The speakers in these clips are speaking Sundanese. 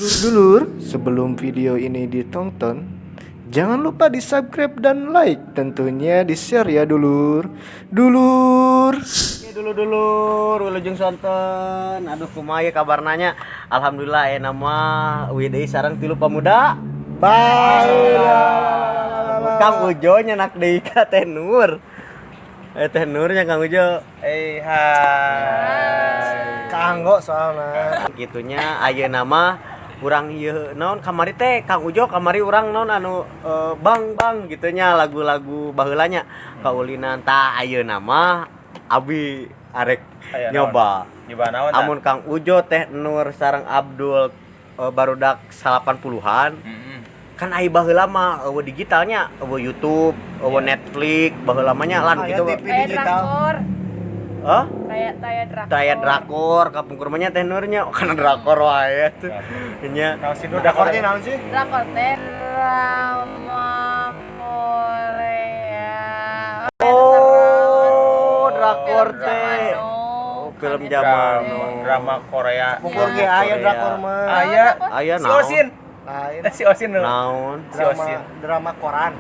Dulur, sebelum video ini ditonton, jangan lupa di subscribe dan like, tentunya di share ya, dulur. Dulur. Oke, dulur-dulur, wilujeng sonten. Aduh, kumaha ya kabarna nya? Alhamdulillah aya nama deui sareng tilu pemuda. Bye. Kang Ujo nyanak deui ka Teh Nur. Eh, Teh Nur nya, Kang Ujo. Eh, hai. Kanggo soalnya. Gitunya ayeuna mah urang ieu naon kamari teh, Kang Ujo, kamari urang naon anu bang bang gitunya, lagu-lagu baheula nya kaulinan. Tah, ayeuna mah abi arek Aya naon? Nyoba. Nyoba naon tah? Amun Kang Ujo, Teh Nur sareng Abdul barudak 80-an kan ai baheula mah euweuh digitalnya, euweuh YouTube, euweuh Netflix baheula mah nya lan Aya gitu. TV Kayak digital. drakor. Hah? Kayak taya drakor. Taya drakor kapungkur mah nya, Teh Nurnya kana drakor wae tuh nya. Naon sih, Nur? Drakor teh naon sih? Drakor teh drama Korea. Oh, drakor Film teh. zaman now. Oh, film Kan zaman eta now. teh. Drama Korea. Pungkur ge aya Korea. drakor mah. Aya. Aya Si naon? Osin. Lain. Si Osin nu. Naon? Si Drama Osin. drama koran.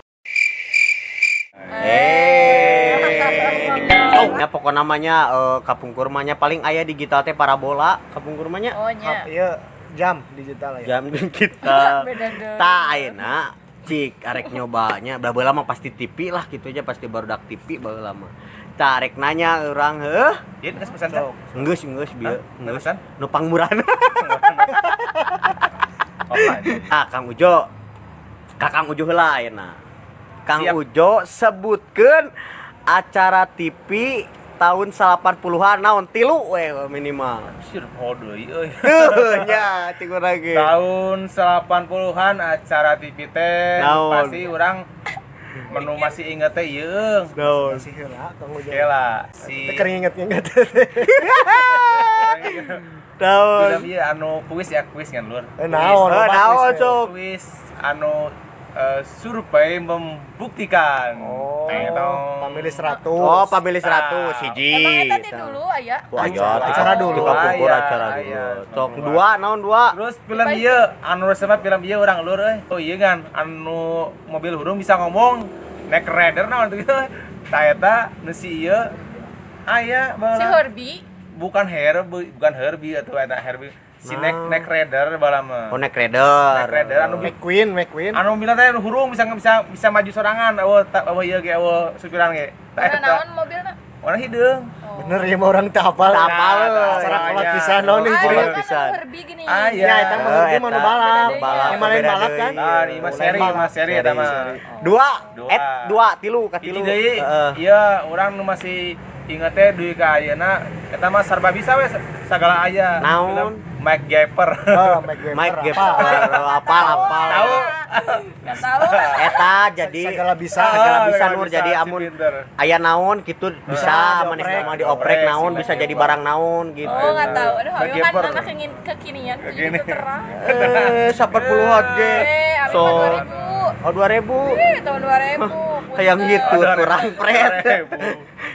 Eh, ya pokok namanya kapungkur mah nya paling aya digital teh parabola kapungkur mah nya. Oh nya. Iya, jam digital ya. Jam kita. Beda deui. Tah, ayeuna cik arek nyobanya, baheula mah pasti TV lah gitu aja, pasti barudak TV baheula mah. Tah, arek nanya urang heuh. Ieu geus pesan teh. Geus, geus bieu. Hah? Geus. Pesan? Nu pangmurahna. Oh, lanjut. Ah, Kang Ujo. Ka Kang Ujo heula ayeuna. Kang Siap. Ujo, sebutkeun acara TV tahun 80-an naon, tilu we minimal. Sir deui euy. Tuh nya cik urang ge. Tahun 80-an acara TV teh Naon? pasti urang menu masih inget teh ieu. Naon? Masih heula Kang Ujo. Kela si Teu keur nginget-nginget. Naon? Film ieu anu kuis ya, kuis kan, Lur. Eh, naon? Eh, Loba naon, kuis teh. sok? Kuis anu survei membuktikan. Oh, Teng-tong. pamilih 100. Oh, pamilih 100 Ah. hiji. Emang eta teh dulu aya? Wah, aya Acara dulu. Tika pungkur Aya, acara aya. dulu. Sok dua, naon dua? Terus film ieu anu resep film ieu urang, Lur, euy. Oh iya kan anu mobil hurung bisa ngomong, Nek Rider naon tuh gitu. Tah, eta nu si ieu aya Si baheula. Herbie. Bukan Herbie, bukan Herbie atau eta Herbie. Si Nek Nah. Nek Rider baheula mah. Oh, Nek Rider. Nek Rider anu McQueen, McQueen. anu bilang teh anu hurung bisa bisa bisa maju sorangan eueuh eueuh ieu ge eueuh supiran ge. Tah Warna eta. naon mobilna? Warna hideung. Oh. Bener ya mah orang teu hafal. Teu hafal. Nah, acara kolot pisan naon nih Ah, jadi. Kolot kan pisan. anu Herbie gini. Ah, iya. Ya, eta mah Eh, Herbie mah nu eta. balap. Balap, Yang main beda balap deui. kan? Ah, ini mah seri, mah seri eta mah. Dua, Dua. eh dua, tilu, ka Hiji tilu. deui, Heeh. iya urang nu masih inget teh dugi ka ayeuna eta mah sarba bisa we sagala aya. Naon? Film Mike Gapper. Oh, McGuire. Mike Gapper, apal apal. Tahu? Enggak tahu. Eta jadi Segala bisa. Segala Ah, bisa, segala Nur, bisa, jadi si amun pinter. aya naon gitu bisa Ah, maneh dioprek. mah dioprek naon, Dioprek, bisa si jadi Mike barang naon gitu. Oh, enggak tahu. Aduh, Mike ayo kan Gapper. anak ingin kekinian tuh Kekini. gitu terang. Eh, 80-an ge. Eh, abi So, mah 2000. oh 2000. Eh, tahun 2000. Hayang Punten. gitu kurang pret. 2000.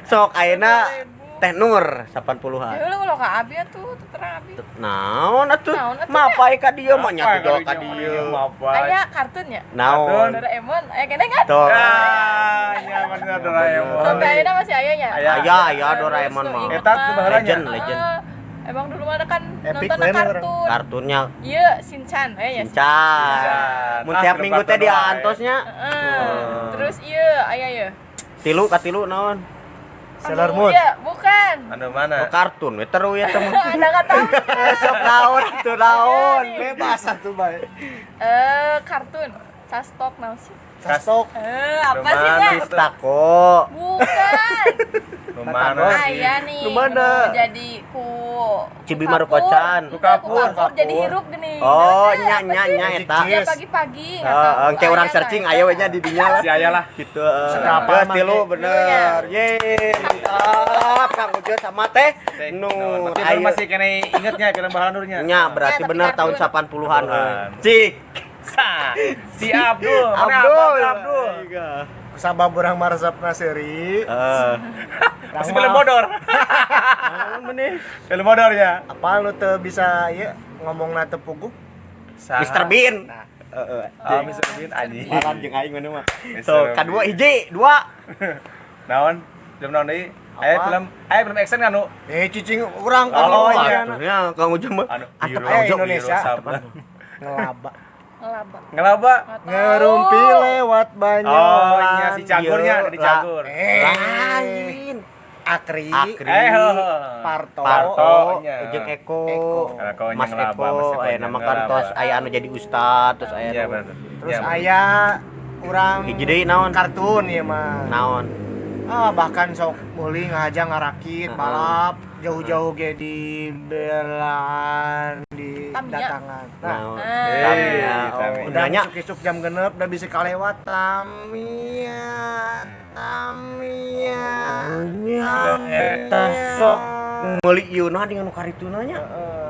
Sok ayeuna 2000. Teh Nur 80-an. Ya ulah ka abi atuh, terang abi. Naon atuh? Naon atuh, Mapai ka dieu mah nya Apa tuh ka kali dieu. Mapai. Aya kartun ya? Naon? Doraemon, aya kene kan? Tuh. Ah, iya bener Doraemon. Sampai ayeuna masih aya nya. Aya. Aya aya Terus Doraemon nu mah. inget Eta tuh mah. baheula nya. Legend, legend. Heeh. Emang dulu mana kan Epic nonton lain orang. kartun. Kartunnya Iya, Shinchan, aya ya. Shinchan. Shinchan. Mun Ah, tiap film minggu teh kartun dia wae. antosnya. Heeh. Terus iya, aya ya. Tilu ka tilu naon? Sailor Anu, Moon. Iya, bukan. Anu mana? Oh, kartun we teru ya teh. Ada nggak tahu. Sok naon atuh naon. Bebas atuh bae. Eh, kartun. Castok naon sih? Sastok. Eh, apa sih, Lumayan. Kak? Sistako. Bukan. Nu mana sih? Aya nih. Nu mana? Nu jadi ku Cibi ku Marukocan. kapur. Ku kapur, Ku kapur jadi kapur. hirup gini. Oh, Nah, nya apa nya sih? nya eta. Iya, pagi-pagi nggak tahu. Heeh, engke urang Aya searching nggak? aya we nya di dinya lah. Si aya lah. Gitu. Heeh. Seberapa Geus make? tilu bener. Yeay, mantap Kang Ujo sama Teh Nur. Tapi Ayo. Nur masih kene ingetnya film baheula Nurnya. Nya berarti Ya, tapi bener tahun kartun. 80-an. 80-an. Cik. Sa, si Abdul, mana Abdul. apa Abdul? Sabab urang maresepna seuri. Heeh. Masih film bodor. Naon meneh? Film bodornya. Apa nu teu bisa ieu ngomongna teu puguh? Saha? Mr. Bean. Nah. Heeh. Ah, Mr. Bean anjing. Malam jeung aing mana mah. Mr. So, kadua hiji, dua. Naon? Film naon deui? Aya Apa? film, aya film action kan nu? Eh cicing urang kan Oh, loba. iya. Atuh nya Kang Ujo mah. Anu, Antep Hero- Kang Ujo. Indonesia. Hero Sableng. Ngelaba. Ngelaba. Ngelaba. Nggak tahu. Ngerumpi lewat banyak. Oh, iya si cagurnya Iya, dari cagur. Eh. Lain. Akri, Akri. Eh, heuh. Parto, Parto, nya. jeung Eko. Eko. Eko nya Mas ngelaba, Eko, Mas Eko aya nya nama kan ngelaba. tos aya anu jadi ustad, terus aya Iya, anu bener. Terus Iya, bener. aya urang hiji deui naon? kartun ya mah. Naon? Ah, bahkan sok meuli ngahaja ngarakit, Heeh. balap, jauh-jauh ge di belan di Tamiya. datangan. Nah, Naon? Ah. Eh, Tamiya. Oh, Tamiya. udah nanya isuk-isuk jam genep udah bisa kalewat Tamiya, Tamiya. Eta sok meuli ieu na dengan nu karituna nya.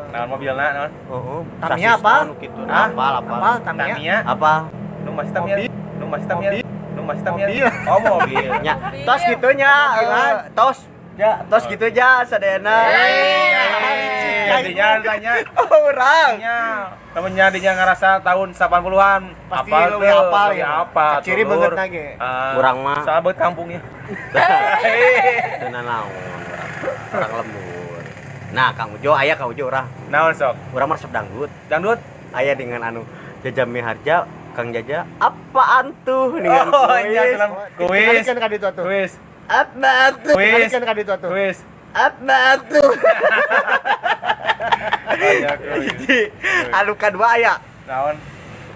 Naon mobilna naon? Heeh. Tamiya apa? Nu kitu. Hah? Apal apal. Apal Tamiya? Tamiya. Apa? Nu masih Tamiya. Mobil. Nu masih Tamiya. Mobil. Nu masih Tamiya. Mobil. Oh, mobil. Nya, Mobil. tos kitu nya, tos. Ya, tos gitu ja sadayana. Jadinya tanya Urang. nya temennya dinya ngerasa tahun 80-an Pasti apal leuwih tuh, apal leuwih ya. apal Ciri tulur. banget lagi. Ah, Urang mah. sahabat kampungnya. Teu naon urang. Urang lembur. Nah, Kang Ujo aya Kang Ujo urang. Naon sok? Urang mah resep dangdut. Dangdut? Aya dengan anu Jaja Miharja, Kang Jaja, apaan tuh dengan Oh, iya, kuis? film kuis. Kan ka ditu atuh. Kuis. Apaan tuh? Kuis. Kan ka ditu atuh. Kuis. Apaan tuh? Banyak kuis. Hiji, anu kadua aya. Naon?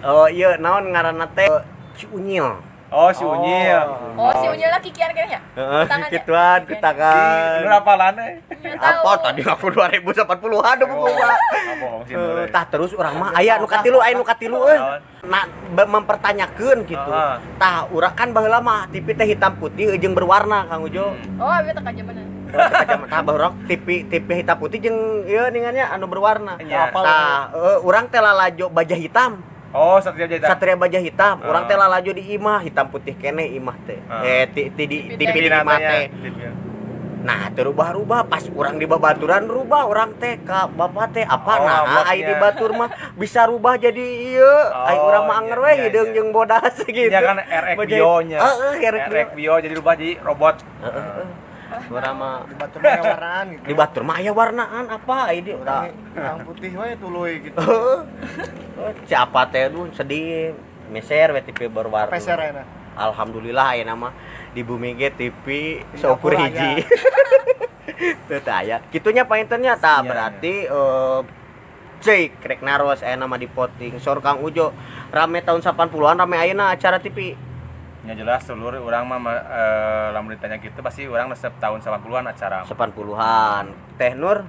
Oh iya, naon ngaranna teh? Si Unyil. Oh, si Unyil. Oh, si Unyil lah kikian kayaknya. Heeh, Tangannya. kituan ku tangan. Nur apalan eh? Nggak tahu. Apa tadi aku 2080-an buku Oh, gua. bohong sih Nur. Eh, tah terus urang mah aya nu katilu, aya nu katilu euy. Naon? Nah, mempertanyakeun gitu. Heeh. Tah urang kan baheula mah TV teh hitam putih jeung berwarna Kang Ujo. Oh, abi teh kajaman. Tah baheula TV TV hitam putih jeung ieu ningannya anu berwarna. Nya. Tah urang teh lalajo baja hitam. Oh, Satria Jaya. Satria baja hitam, urang teh Ah. lalajo di imah hitam putih keneh imah teh. Ah. Eh ti ti di TV TV di imah teh. Nah, terubah-rubah pas urang di babaturan rubah urang teh ka bapak teh apa Oh, nah aboknya. ai di batur mah bisa rubah jadi ieu ai Oh, urang mah anger we iya, hideung iya. jeung bodas gitu. Iya kan RX Baja- Bio-nya. Heeh, RX Bio. RX Bio jadi rubah jadi robot. Heeh. Urang mah Di batur mah warnaan gitu. di batur mah aya warnaan apa ai di Urang hitam putih we tuluy gitu. Siapa teh duh sedih meser we TV berwarna. Peser ayeuna. Alhamdulillah aya nama di bumi ge TV Di seukur dapur hiji. Teu teh aya. Kitunya painternya tah Iya, berarti ceuk rek naros aya nama di voting. Sor Kang Ujo rame tahun 80-an rame ayeuna acara TV. Ya jelas seluruh orang mah lamun ditanya gitu pasti orang resep tahun 80-an acara. 80-an. Teh Nur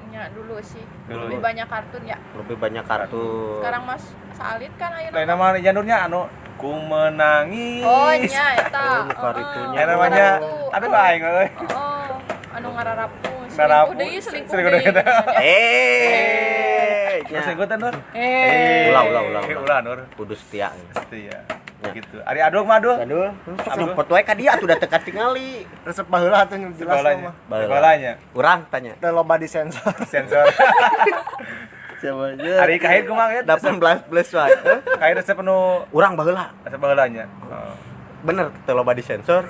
Ya dulu sih. Dulu. Lebih banyak kartun ya. lebih banyak kartu. Sekarang Mas Salit kan ayeuna. Lain nama Janurnya anu ku menangis. Oh, nya eta. Oh, nu karitunya. Ya namanya Anu aduh aing euy. Oh, anu ngararapu. Ngararapu. Selingkuh deui, selingkuh Selingkuh deui. deui. Eh, Terus selingkuh teh Nur. Eh. Ulah, ulah, ulah, ulah. Ulah Nur. Kudu setia. Setia. Ya. Gitu. Ari adul mah adul. Aduh, sok lempet wae ka dia atuh da teu katingali. Resep baheula atuh nu jelas Sekolahnya. mah. Baheula. Sekolahnya. Urang tanya. Teu loba disensor. Sensor. Siapa Ari kahit kumaha ya? 18 plus wae. Kahit resep penuh Urang baheula. resep baheulanya. Oh. Bener teu loba disensor.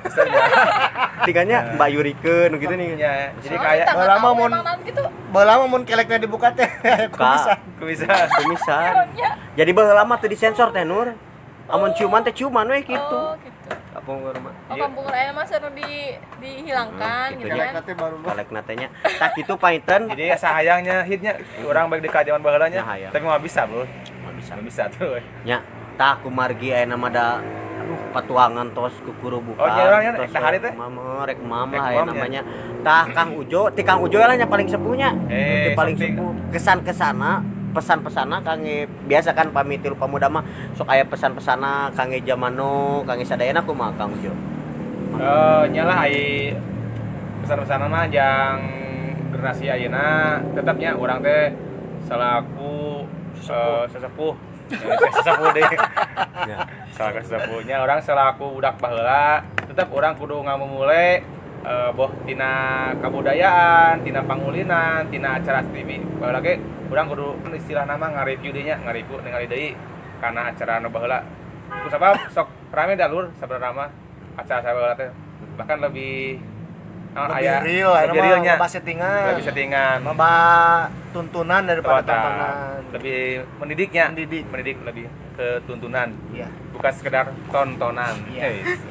Tinggalnya Mbak Yurike nu gitu nih. Ya, jadi Oh, kayak kita nggak Baheula mah tahu mun- emang naon gitu. Baheula mah mun kelekna dibuka teh aya Ka. kumisan. kumisan. Kumisan. Nya. Jadi baheula mah teu disensor teh Nur. Amun ciuman teh ciuman we gitu. Oh, gitu. Apa mah? Oh, kampung raya mah seru di dihilangkan Hmm, gitu gitu kan. Kelekna teh baru Kalekna teh nya. Tah kitu painten. Jadi sahayangnya hitnya orang baik di zaman baheulanya, Ya, hayang. tapi mah bisa, Bro. Mah bisa. Nggak bisa tuh. Nya, tah kumargi aya nama da aduh patuangan tos kukurubukan. Oh, nya urang nya, rek dahar teh? Mama rek mama Rek aya mam nya. namanya. Tah Kang Ujo, ti Kang Ujo lah nya paling sepuhnya. Eh, Ti paling sok ti. sepuh. Kesan-kesana, pesan-pesana kangge biasa kan pamitil pamuda mah sok aya pesan-pesana kangge jamano, kangge sadayana kumaha Kang Ujo? Eh, nyalah ai pesan-pesanan mah jang generasi ayeuna tetapnya orang teh selaku sesepuh. Ya, sesepuh deh. Ya. Selaku sesepuhnya orang selaku budak baheula tetap orang kudu ngamumule Boh tina kabudayaan, tina pangulinan, tina acara TV. Baheula ge urang kudu istilah nama ngareview deui nya, ngareview ningali deui kana acara anu baheula. Ku sabab sok rame da lur sabenerna mah acara baheula teh. Bahkan lebih naon Lebih aya real, aya lebih mah realnya. loba settingan. Lebih settingan. Loba tuntunan daripada Tawata. tontonan. Lebih mendidiknya. Mendidik. Mendidik lebih ke tuntunan, Iya. bukan sekedar tontonan. Iya. Yes.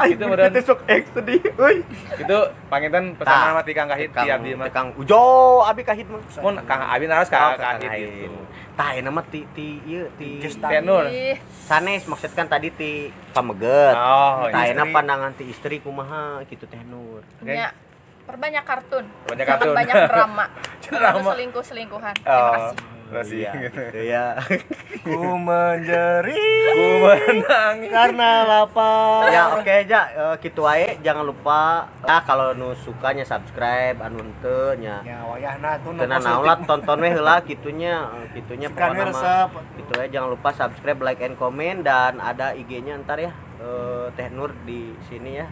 Itu meureun sok ek sedih euy. itu panginten pesan Tah, mah ti Kang Kahit ti abdi mah. Kang Ujo abi kahit mah. Mun Kang Abi naros Oh, ka Kang Kahit Kahit. gitu. Tah ayeuna mah ti ti ieu ti Gesta. Teh Nur. Ih, sanes maksud kan tadi ti pameget. Oh, Tah ayeuna istri. pandangan ti istri kumaha gitu Teh Nur. Oke. nya perbanyak kartun. Perbanyak kartun. Banyak drama. Drama. Selingkuh-selingkuhan. Terima Oh, kasih. kasih. Iya, gitu ya. Ku menjerit Ku menangis. karena lapar. Ya oke ja, kitu wae jangan lupa ya kalau nu sukanya subscribe anu henteu nya. Ya wayahna tuh nu Teu naon lah tonton we heula kitunya, kitunya Suka pokona mah. resep. Gitu ya jangan lupa subscribe, like and comment dan ada IG-nya ntar ya. Teh Nur di sini ya.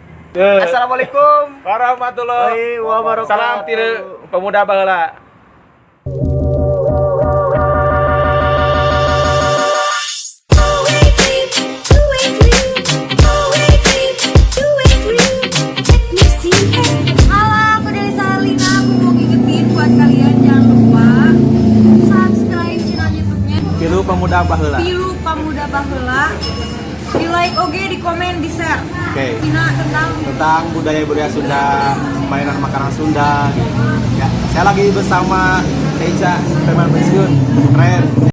Assalamualaikum Warahmatullahi wabarakatuh. Salam tiru pemuda baheula. Halo, aku Deli Salina. Aku mau ngingetin buat kalian jangan lupa subscribe channel YouTube-nya Tilu pemuda baheula. Pilu Pamuda Baheula. Di like oke, di komen, di share. Oke. Tina tentang Tentang budaya-budaya Sunda, mainan makanan Sunda gitu. Ya, saya lagi bersama Teja Preman Pensiun.